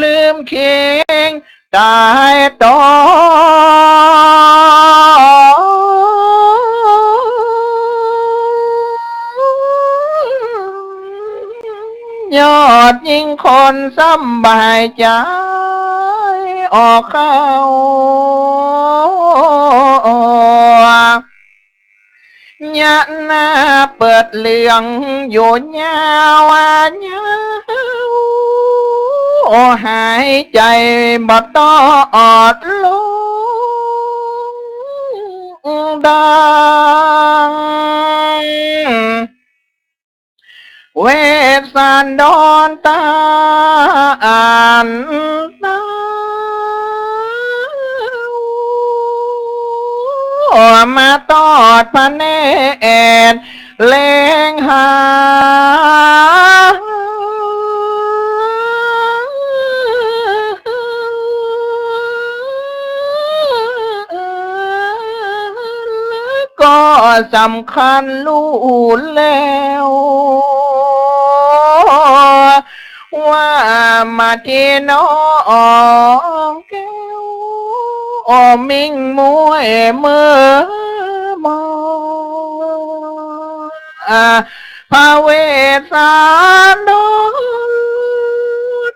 ลืมเคียง ต๋ายต๋อง ยอดยิ่งคนสำบายใจ๋ ออกเข้า ยะนาเปิดเหลืองอยู่ยาว ยาว หายใจ๋บ่ตอดลงดัง เวสสันดรตาอันเต้า มาตอดพระเนตรแลงหา ก็สำคัญฮู้แล้ว ว่ามาตี้น้องแก้ว โอ้ มิ่งมวยเมื่อมอง อ่า พระเวสสันดร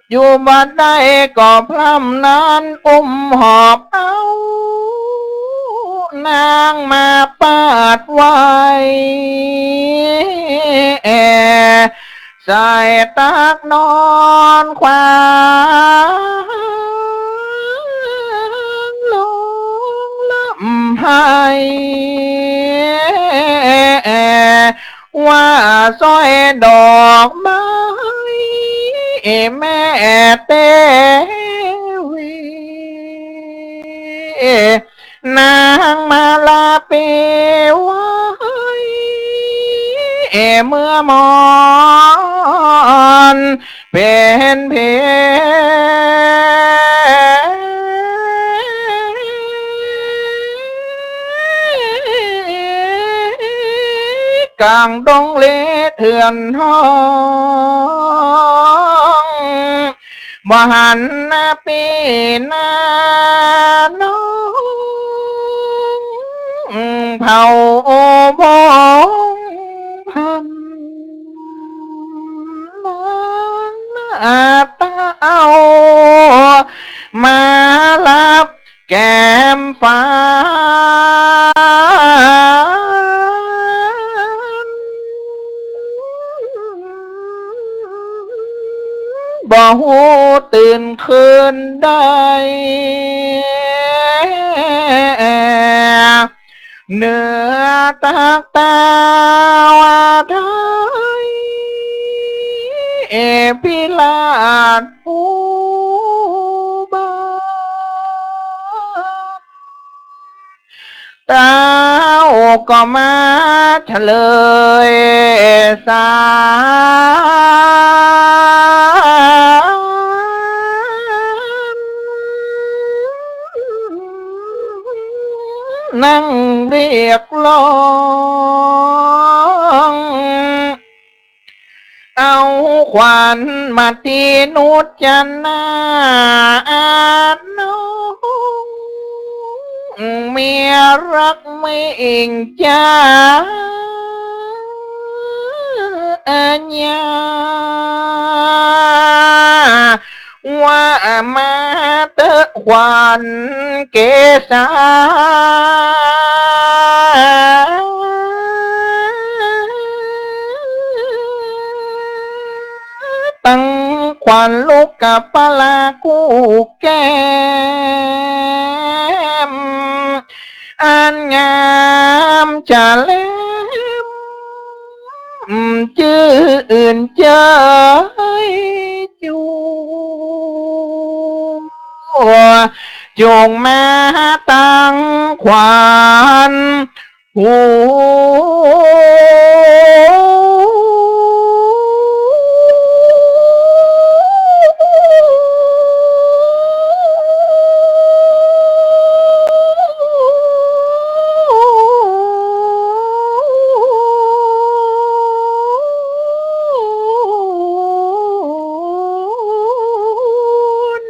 อยู่บ่ได้ก็พร่ำนั้น อุ้มหอบเอา นางมาปาดไว้ ใส่ตักนอนขวาง ลงร่ำไห้ ว่าสร้อยดอกไม้ แม่เตวี นางมาลาเปไว้ เมื่อมอนเพ็ญเพ ก๋างดงเลเถื่อนห้อง บ่หันหน้าปี้หน้าน้อง เผาบงพัน นางมาเต้า มารับ แก้มฟ้า บ่ฮู้ตื่นคืนได้ เหนือตักตาวาไทย เอพิราชผู้บาป เต้าก็มาเฉลยสาร นั่งเรียกร้อง เอาขวัญมาตี้นุจนา น้องเมียรักมิ่งจ๋า อาญา ว่ามาเต๊อะขวัญเกศา ตังขวัญลูกกะปะละกู้แก้ม อันงามจะแลม จื้นเจยจู จงมาตังขวัญ โอ้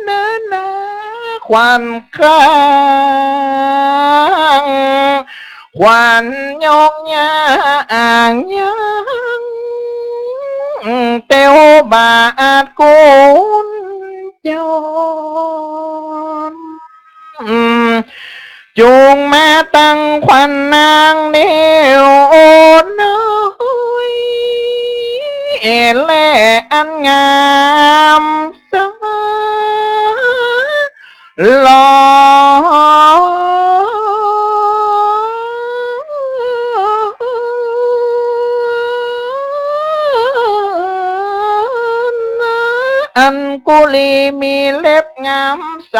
นานา ขวัญข้าง ขวัญยกย่างยัง เตียวบาทคุณจอม จุ่งมาตังขวัญนางเดียวน้อย แลอันงาม สาลอ อัญกุลีมีเล็บงามใส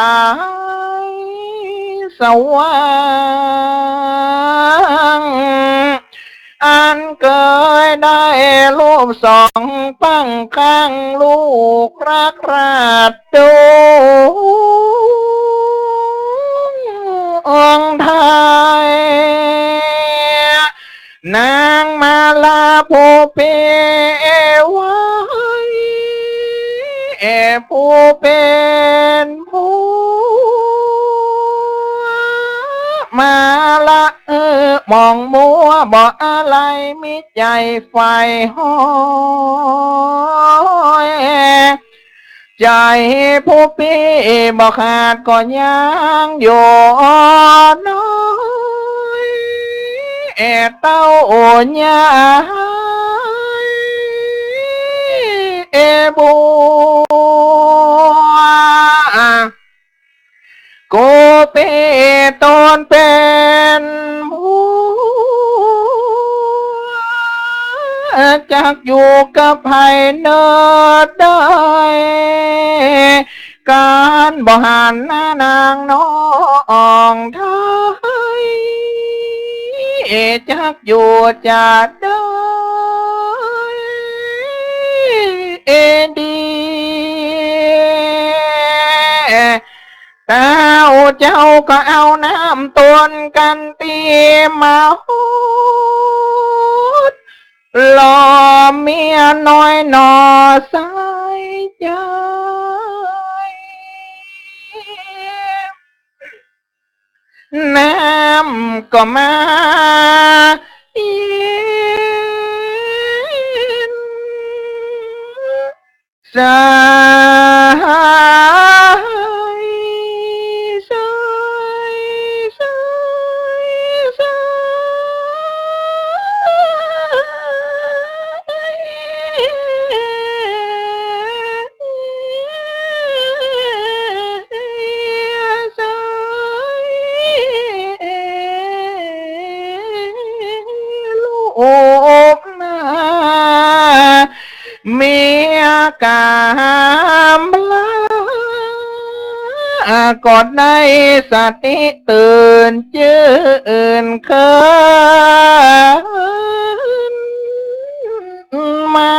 สว่าง อันเกยได้รูปสองปังข้างลูกรักราชดวงไทย นางมาลาผู้เปรียไว้ ผู้เป๋นผัว มาลาเอ่อ บ่หมองมัวบ่อะไร มีใจ๋ใฝ่ห้อย ใจ๋ผู้เป๋นบ่ขาดก็ยังอยู่น้อย เต้ายายบัว กูเป๋นต๋นเป๋นผัว จักอยู่กับใผเนิดได้ ก๋านบ่หันหน้านางน้องไทย จักอยู่จะได้ดี เต้าเจ้าก็เอาน้ำต๋นกั๋นตี้มาหด หล่อเมียน้อยหน่อสายใจ๋ น้ำก็มาเย็น ใส ใส ใส ใส ลูกนา เมียก๋ำพร้า ก็ได้สติตื่นจื้นขึ้นมา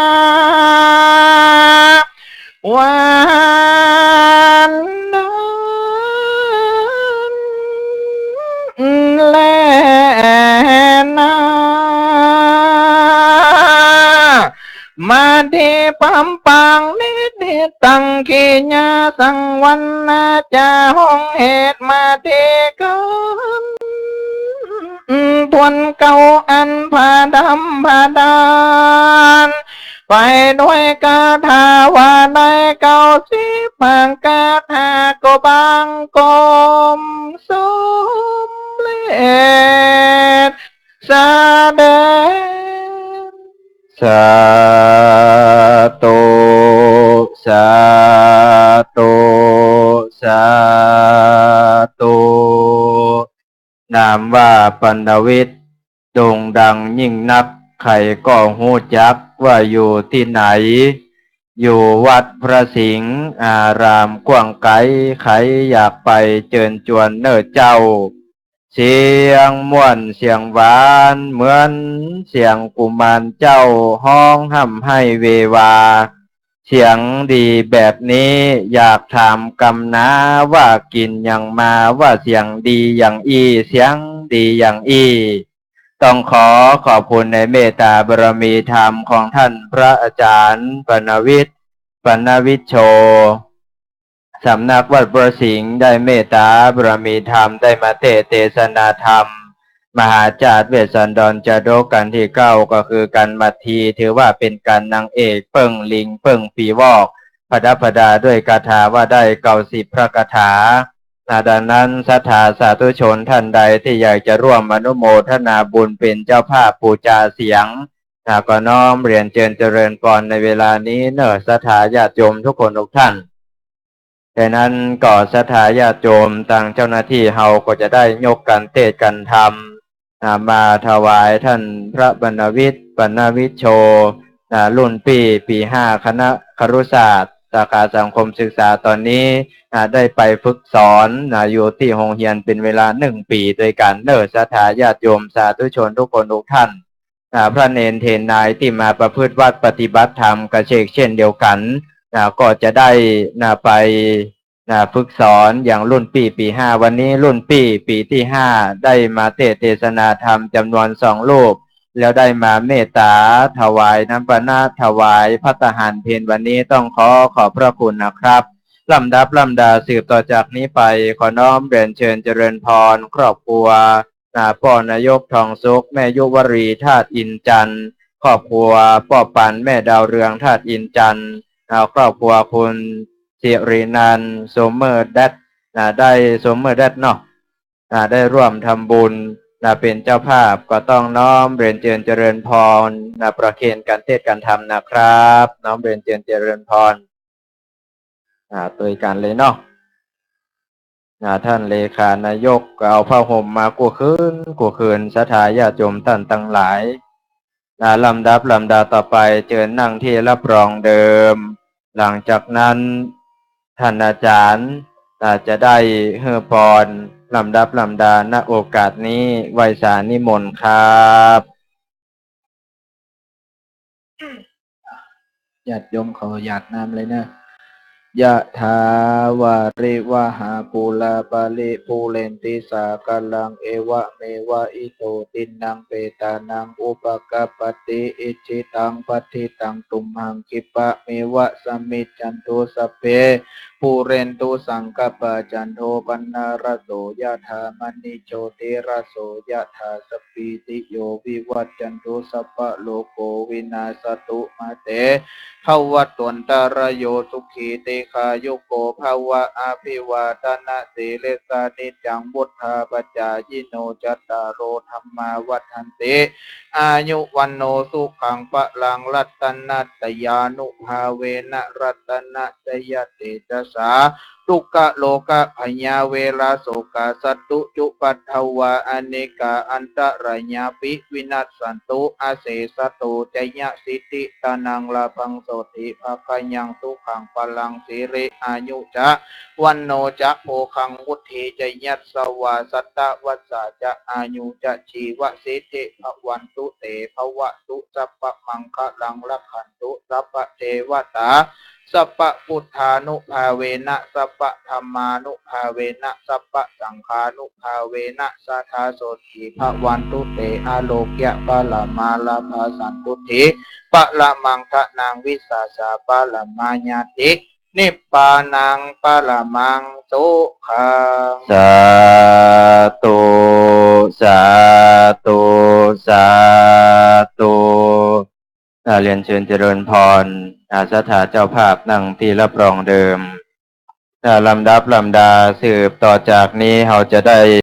วันนั้นแลนา มาตี้ปำปางนิดๆ ตังกิยาสังวรรณา จะห้องเหตุมาตี้กั๋น ทวนเกล้าอันผาดำผาดาน ไปด้วยคาถาว่าได้เก้าสิบห้าคาถา ก็บังคมสำเร็จ สะเด็จ สาธุ สาธุ สาธุ นามว่าปัณณวิทย์ โด่งดังยิ่งนัก ใครก็ฮู้จักว่าอยู่ตี้ไหน อยู่วัดพระสิงห์ อารามกว้างไกล ใครอยากไปเจิญจวนเน่อเจ้า เสียงม่วนเสียงหวาน เหมือนเสียงกุมารเจ้าฮ้องฮ่ำไห้เววา เสียงดีแบบนี้อยากถามกำนา ว่ากิ๋นหยังมา ว่าเสียงดีอย่างอี้ เสียงดีอย่างอี้ ต้องขอขอบคุณในเมตตาบารมีธรรมของท่านพระอาจารย์ปัณณวิทย์ ปัณณวิทย์โช สำนักวัดพระสิงห์ ได้เมตตาบารมีธรรม ได้มาเตศน์เตสนาธรรม มหาจาตุเวสสันดรจาดกกัณฑ์ตี้เก้า ก็คือกัณฑ์หมัตถี ถือว่าเป๋นกัณฑ์นางเอก เปิ้งลิงเปิ้งปีวอก ผดับผดาด้วยคาถาว่าได้เก้าสิบพระคาถา อ่า ดังนั้นศรัทธาสาธุชนท่านใดตี้อยากจะร่วมอนุโมทนาบุญเป๋นเจ้าภาพปู๋จาเสียง อ่า ก็น้อมเรียนเจิญเจริญพรในเวลานี้เนาะ ศรัทธาญาติโยมทุกคนทุกท่าน ฉะนั้นก็ศรัทธาญาติโยม ตางเจ้าหน้าตี้เฮาก็จะได้ยกกัณฑ์เตสน์กัณฑ์ธรรม อ่า มาถวายต้านพระบรรณวิทย์ บรรณวิชโช อ่า รุ่นปี้ ปี๋ห้า คณะครุศาสตร์ สาขาสังคมศึกษา ต๋อนนี้ อ่า ได้ไปฝึกสอน อ่า อยู่ตี้โฮงเฮียนเป๋นเวลาหนึ่งปี๋ตวยกั๋นเนาะ ศรัทธาญาติโยมสาธุชนทุกคนทุกท่าน อ่า พระเณรเถรนายตี้มาประพฤติวัตรปฏิบัติธรรมก็เช่นเดียวกั๋น อ่า ก็จะได้ อ่า ไป อ่า ฝึกสอนอย่างรุ่นปี้ ปี๋ห้า วันนี้รุ่นปี้ ปี๋ตี้ห้า ได้มาเตสน์เตสนาธรรมจ๋ำนวนสองรูป แล้วได้มาเมตต๋าถวายน้ำปานะ ถวายภัตตาหารเพลวันนี้ ต้องขอขอบพระคุณนะครับ ลำดับลำดาสืบต่อจากนี้ไป ขอน้อมเรียนเจิญเจริญพร ครอบครัว อ่า ป้อนายกทองสุข แม่ยุวรี ธาตุอินทร์จันทน์ ครอบครัวป้อปัน แม่ดาวเรือง ธาตุอินทร์จันทน์ อ่า ครอบครัวคุณสิรินันท์ โซมเมอร์แดด อ่า ได้ โซมเมอร์แดดเนาะ อ่า ได้ร่วมทำบุญ อ่า เป๋นเจ้าภาพ ก็ต้องน้อมเรียนเจิญเจริญพร อ่า ประเคนกัณฑ์เตสน์กัณฑ์ธรรมนะครับ น้อมเรียนเจิญเจริญพร อ่า ตวยกั๋นเลยเนาะ อ่า ต้านเลขานายกก็เอาผ้าห่มมากู้คืน กู้คืน ศรัทธาญาติโยมต้านตังหลาย อ่า ลำดับลำดาต่อไป เจิญนั่งตี้รับรองเดิม หลังจากนั้นต้านอาจ๋ารย์ อ่า จะได้หื้อปอน ลำดับลำดา ณ โอกาสนี้ ไหว้สานิมนต์ครับ ญาติโยมเขาหยาดน้ำเลยเนาะ ยะถาวาริวหาปูราปะริปูเรนติสาคารัง เอวะเมวะอิโตทินนังเปตานังอุปะกัปปะติ อิจฉิตังปัตถิตังตุมหัง ขิปปะเมวะสมมิจฉันตุ สัพเพ ปูเรนตุสังกัปปะ จันโทปันนะระโส ยะถา มะณิโชติระโส ยะถา สัพพีติโย วิวัชชันตุ สัพพะโรโค วินาสสะตุ มาเต ภะวัตวันตะระโย สุขี ทีฆายุโก ภะวะ อะภิวาทะนะสีลิสสะ นิจจัง วุฑฒาปะจายิโน จัตตาโร ธัมมา วัฑฒันติ อายุ วัณโณ สุขัง พะลัง รัตตะนะตะยานุภาเวนะ รัตตะนะตะยะเตจะสา ทุกขะโรคะพยาเวระโสกา สัตตุจุปัตถะวา อะเนกา อันตะรายัมปิ วินัสสันตุ อะเสสะตุ จะยะสิทธิ ทะนัง ลาภัง โสติ ภะคะยัง สุขัง พะลัง สิริ อายุจะ วัณโณ จะ โภคัง วุฑฒี จะ ยัสสะวา สัตตะวัสสา จะ อายุ จะ จีวะสิทธิ ภะวันตุ เต ภะวะตุ สัพพะมังคะลัง รักขันตุ สัพพะเทวะตา สัพพะพุทธานุภาเวนะ สัพพะธัมมานุภาเวนะ สัพพะสังฆานุภาเวนะ สะทา โสติ ภะวันตุ เต อะโรเกะ พะละมา ลาภา สันตุทธิ พะละมัง ทะนัง วิสาสะ พะละมา ญาติ นิพพานัง พะละมัง สุขัง สาธุ สาธุ สาธุ อ่า เรียนเชิญเจริญพร อ่า ศรัทธาเจ้าภาพนั่งตี้รับรองเดิม อ่า ลำดับลำดาสืบต่อจากนี้ เฮาจะได้